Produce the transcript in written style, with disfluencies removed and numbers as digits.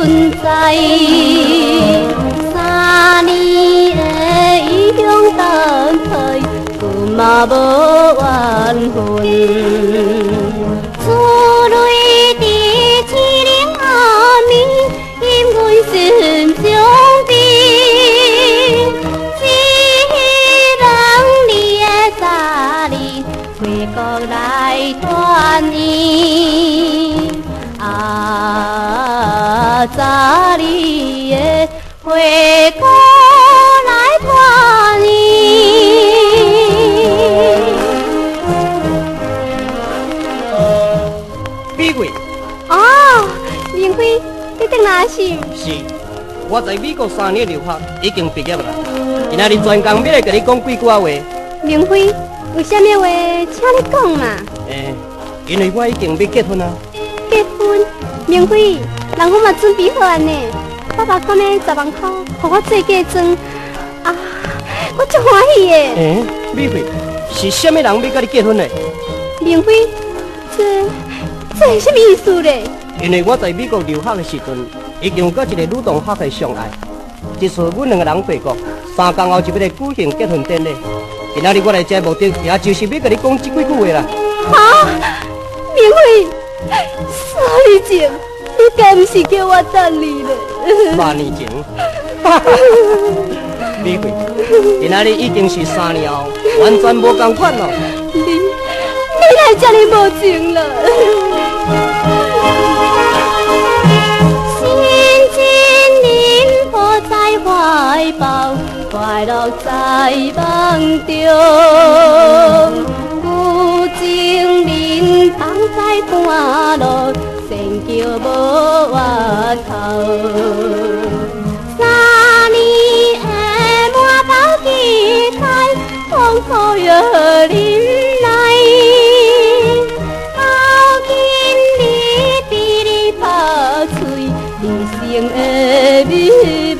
存在。三年的異鄉等待，阮嘛無緣分。珠淚佇淒涼暗暝，引阮心傷悲。只希望你會早日回國來團圓。啊，早日會回國來團圓。美桂。哦，明輝，你轉來是？是，我在美國3年留學已經畢業啦。今仔日專工欲來共你講幾句仔話。明輝，有啥物話，請你講嘛。欸，因為我已經欲結婚啊。結婚？明輝，人阮嘛準備好啊呢。爸爸講欲10萬塊，予我做嫁妝啊，我足歡喜的。欸，美惠，是啥物人欲佮你結婚呢？明輝，這是啥物意思咧？因為我在美國留學的時陣，已經有佮一個女同學的相愛。這次阮兩個人回國，3工後就欲來舉行結婚典禮。今仔日我來這目的，也就是欲佮你講這幾句話啦。哈，明輝，3年前，你敢毋是叫我等你咧？3年前，美惠，今仔日已經是三年後，完全無仝款咯。你哪會這呢無情啦？深情擁抱在懷抱，快樂在夢中。舊情人放在半路，仙橋無源頭。三年的滿腹期待，痛苦又忍耐。到今日比你拍碎，人生的美夢。